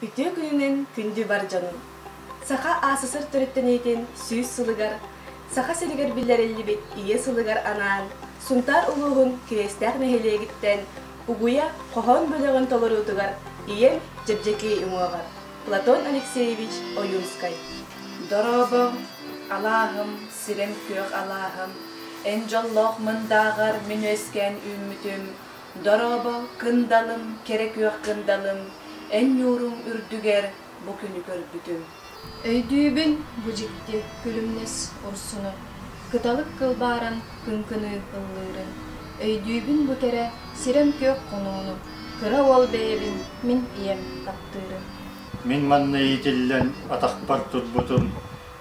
Үтүө күнүнэн күндү бар дьонум! Саха АССР төрүттэниитин 100 сылыгар, Саха сиригэр биллэриллибит Ийэ сылыгар анаан Сунтаар улууһун Кириэстээх нэһилиэгиттэн Угуйа хоһоон бөлөҕүн толоруутугар Ийэм Дьэбдьэкиэй уҥуоҕар Платон Алексеевич Ойуунскай. Дорообо, алааһым, сирэм күөх алааһым, эн дьоллоох мындааҕар мин үөскээн үүммүтүм. Дорообо, кындалым, кэрэ күөх кындалым, эн ньууруҥ үрдүгэр бу күнү көрбүтүм. Өйдүүбүн бу дьикти күлүмнэс урсуну, кыталык кылбааран кыҥкыныы ыллыырын. Өйдүүбүн бу кэрэ сирэм күөх хонууну, кыра уол бэйэбин мин ийэм таптыырын. Мин манна иитиллэн атахпар турбутум,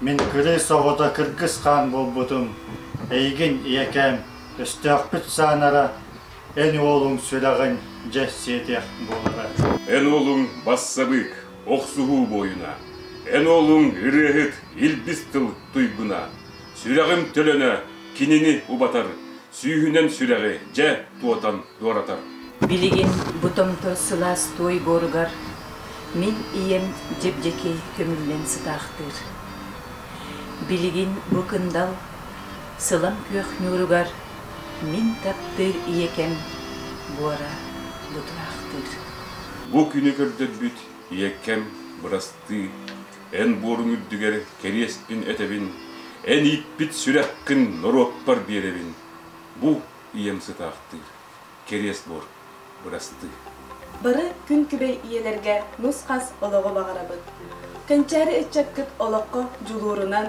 мин кырыыс оҕото кыргыс хаан буолбутум. Эйигин, ийэкээм, өстөөхпүт саанара, эн уолуҥ сүрэҕин дьэ сиэтиэх буолара. Эн уолуҥ бассабыык, охсуһуу буойуна, эн уолуҥ ырыаһыт, илбис тыл туйгуна. Сүрэҕим төлөнө кинини убатар, сүүһүнэн сүрэҕи дьэ туотан дуоратар. Билигин бу томтор сылаас туой буоругар мин ийэм дьэбдьэкэй көмүллэн сытаахтыыр. Билигин бу кындал сылам күөх ньууругар мин таптыыр ийэкэм буора бутураахтыыр. Бу күнү көрдөрбүт ийэкэм бырастыы, эн буоруҥ үрдүгэр кэриэспин этэбин, эн ииппит сүрэххин норуоппар биэрэбин. Бу ийэм сытаахтыыр, кэриэс буор, бырастыы. Бары күн күбэй ийэлэргэ нус-хас олоҕу баҕарабыт. Кэнчээри ыччаккыт олоххо дьулуурунан,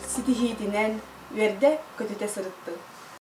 ситиһиитинэн үөрдэ-көтүтэ сырыттын.